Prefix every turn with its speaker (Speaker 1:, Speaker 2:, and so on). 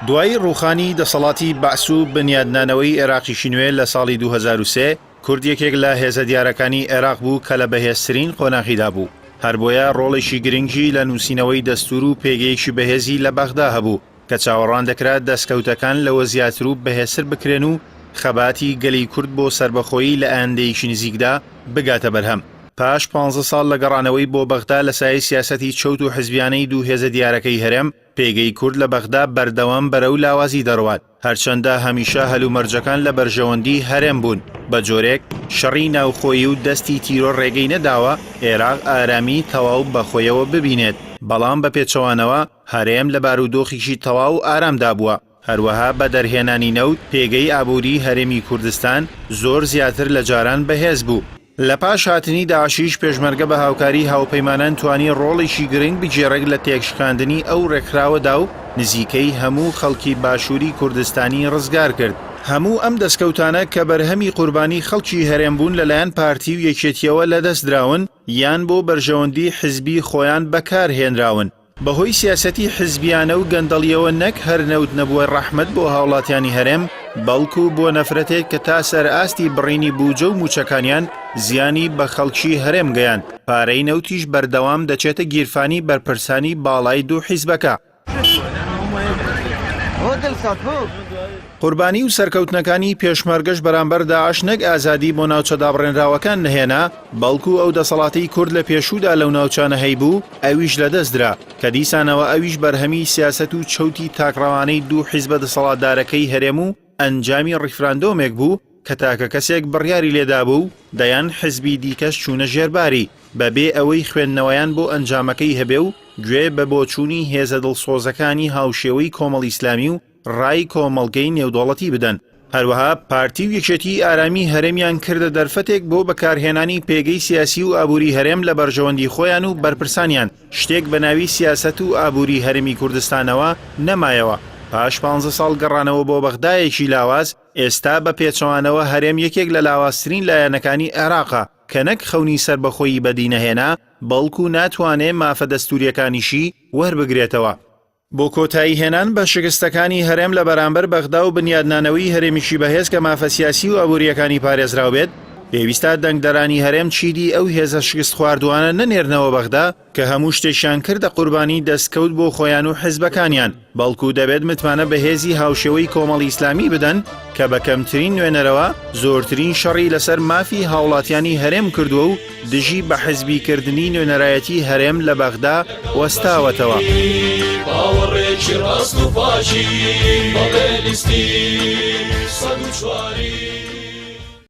Speaker 1: دوای ڕووخانی دەسەڵاتی بەعس و بنیادنانەوەی ئێراقیی نوێ لە ساڵی 2003، کورد یەکێک لە هێزە دیارەکانی ئێراق بوو کە لە بەهێزترین قۆناغیدا بوو، هەر بۆیە ڕۆڵێکی گرنگی لە نووسینەوەی دەستوور و پێگەیەکی بەهێزی لە بەغدا هەبوو کە چاوەڕوان دەکرا دەستکەوتەکان لەوە زیاتر و بەهێزتر بکرێن و خەباتی گەلی کورد بۆ سەربەخۆیی لە ئایندەیەکی نزیکدا بگاتە بەرهەم. پاش پانزە ساڵ لە گەڕانەوەی بۆ بەغدا لە سایەی سیاسەتی چەوت و حزبیانەی دوو هێزە دیارەکەی هەرێم، پێگەی کورد لە بەغدا بەردەوام بەرەو لاوازی دەڕوات، هەرچەندە هەمیشە هەلومەرجەکان لە بەرژەوەندی هەرێم بوون، بە جۆرێک شەڕی ناوخۆیی و دەستی تیرۆر ڕێگەی نەداوە ئێراق ئارامی تەواو بەخۆیەوە ببینێت، بەڵام بە پێچەوانەوە هەرێم لە بارودۆخیکی تەواو ئارامدا بووە. هەروەها بە دەرهێنانی نەوت پێگەی ئابووری هەرێمی کوردستان زۆر زیاتر لە جاران بەهێز بوو. لە پاش هاتنی داعشیش پێشمەرگە بە هاوکاری هاوپەیمانان توانی ڕۆڵێکی گرنگ بگێڕێت لە تێکشکاندنی ئەو ڕێکخراوەدا و نزیکەی هەموو خەڵکی باشووری کوردستانی ڕزگار کرد. هەموو ئەم دەستکەوتانە کە بەرهەمی قوربانی خەڵکی هەرێم بوون لەلایەن پارتی و یەکێتیەوە لەدەستدراون یان بۆ بەرژەوەندی حزبی خۆیان بەکار هێنراون. بەهۆی سیاسەتی حزبیانە و گەندەڵیەوە نەک هەر نەوت نەبووە ڕەحمەت بۆ هاوڵاتیانی هەرێم، بەڵکو بووە نەفرەتێک کە تا سەر ئاستی بڕینی بوجە و موچەکانیان زیانی بە خەڵکی هەرێم گەیاند، پارەی نەوتیش بەردەوام دەچێتە گیرفانی بەرپرسانی باڵای دوو حیزبەکە. قوربانی و سەرکەوتنەکانی پێشمەرگەش بەرامبەر داعش نەک ئازادی بۆ ناوچە دابڕێنراوەکان نەهێنا، بەڵکو ئەو دەسەڵاتەی کورد لە پێشوودا لەو ناوچانە هەیبوو ئەویش لەدەستدرا، کە دیسانەوە ئەویش بەرهەمی سیاسەت و چەوتی تاکڕەوانەی دوو حیزبە دەسەڵاتدارەکەی هەرێم و ئەنجامی ڕیفراندۆمێک بوو کە تاکە کەسێک بڕیاری لێدابوو و دەیان حیزبی دیکەش چوونە ژێرباری بەبێ ئەوەی خوێندنەوەیان بۆ ئەنجامەکەی هەبێ و گوێ بە بۆچوونی هێزە دڵسۆزەکانی هاوشێوەی کۆمەڵی ئیسلامی و ڕای کۆمەڵگەی نێودەوڵەتی بدەن. هەروەها پارتی و یەکێتی ئارامی هەرێمیان کردە دەرفەتێک بۆ بەکارهێنانی پێگەی سیاسی و ئابووری هەرێم لە بەرژەوەندی خۆیان و بەرپرسانیان، شتێک بە ناوی سیاسەت و ئابووری هەرێمی کوردستانەوە نەمایەوە. پاش پانزە ساڵ گەڕانەوە بۆ بەغدایەکی لاواز، ئێستا بە پێچەوانەوە هەرێم یەکێک لە لاوازترین لایەنەکانی عێراقە کە نەک خەونی سەربەخۆیی بەدینەهێنا، بەڵکو ناتوانێ مافە دەستوورییەکانیشی وەربگرێتەوە. بۆ کۆتایی هێنان بە شکستەکانی هەرێم لە بەرامبەر بەغدا و بنیادنانەوەی هەرێمیکی بەهێز کە مافە سیاسی و ئابوورییەکانی پارێزراو بێت، پێویستە دەنگدەرانی هەرێم چیدی ئەو هێزە شکستخواردووانە نەنێرنەوە بەغدا کە هەموو شتێکیان کردە قوربانی دەستکەوت بۆ خۆیان و حزبەکانیان، بەڵکو دەبێت متمانە بە هێزی هاوشێوەی کۆمەڵی ئیسلامی بدەن کە بە کەمترین نوێنەرەوە زۆرترین شەڕی لەسەر مافی هاوڵاتیانی هەرێم کردووە و دژی بە حزبی کردنی نوێنەرایەتی هەرێم لە بەغدا وەستاوەتەوە.
Speaker 2: باوەڕێکی ڕاست و پاکی بەڵێ لیستی 104.